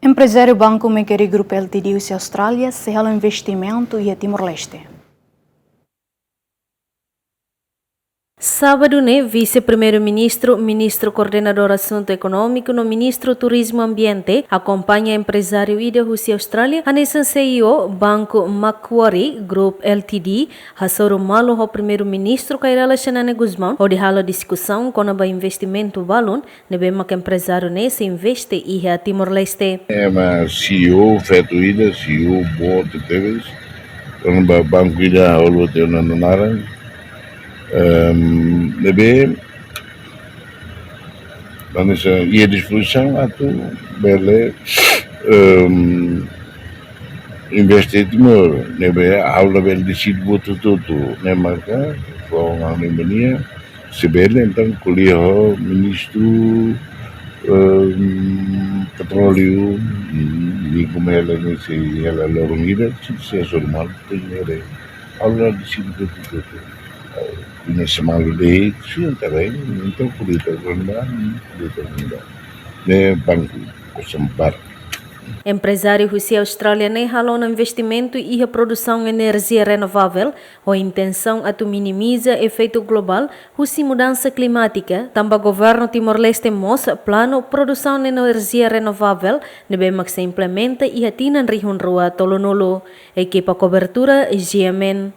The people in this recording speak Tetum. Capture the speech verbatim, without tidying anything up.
Emprezáriu Banco Macquarie Group Ltd husi Austrália sei halo investimentu iha Timor-Leste. Sábadu ne'e, Vise-Primeiru-Ministru, Ministru Koordenadór Asuntu Ekonómiku no Ministru Turizmu Ambiente akompaña emprezáriu ida husi Austrália, hanesan C E O Banco Macquarie Group Ltd, hasoru malu ho Primeiru-Ministru Kay Rala Xanana Gusmão, hodi halo diskusaun kona-ba investimentu balun ne'ebé mak emprezáriu ne'e sei investe iha Timor-Leste. Ema C E O feto ida, C E O boot tebes, kona-ba banku ida halo tiha ona naran. Em, ne'ebé, hanesan iha dispozisaun atu bele, em, investe Timor, ne'ebé ha'u labele deside buat hotu-hotu, ne'e maka, fó ona ha'u-nia mania, se bele, entaun, ko'alia ho Ministru, em, Petróleu, mm, Nico Mela, ne'e sei hela loron ida, sei, sei hasoru malu, tenke hela. Ha'u la deside buat hotu-hotu. Eh, ne'e se malu de'it, sin, tá bem, entaun, ko'alia tan kona-ba, ko'alia tan kona-ba. Ne'e banku, kosong bar. Emprezáriu husi Austrália ne'e halo ona investimentu iha produsaun enerjia renovavel, ho intensaun atu minimiza efeitu globál husi mudansa klimátika, tanba governu Timor-Leste mós planu produsaun enerjia renovavel ne'ebé mak sei implementa iha tinan rihun rua tolunulu. Ekipa kobertura, G M N.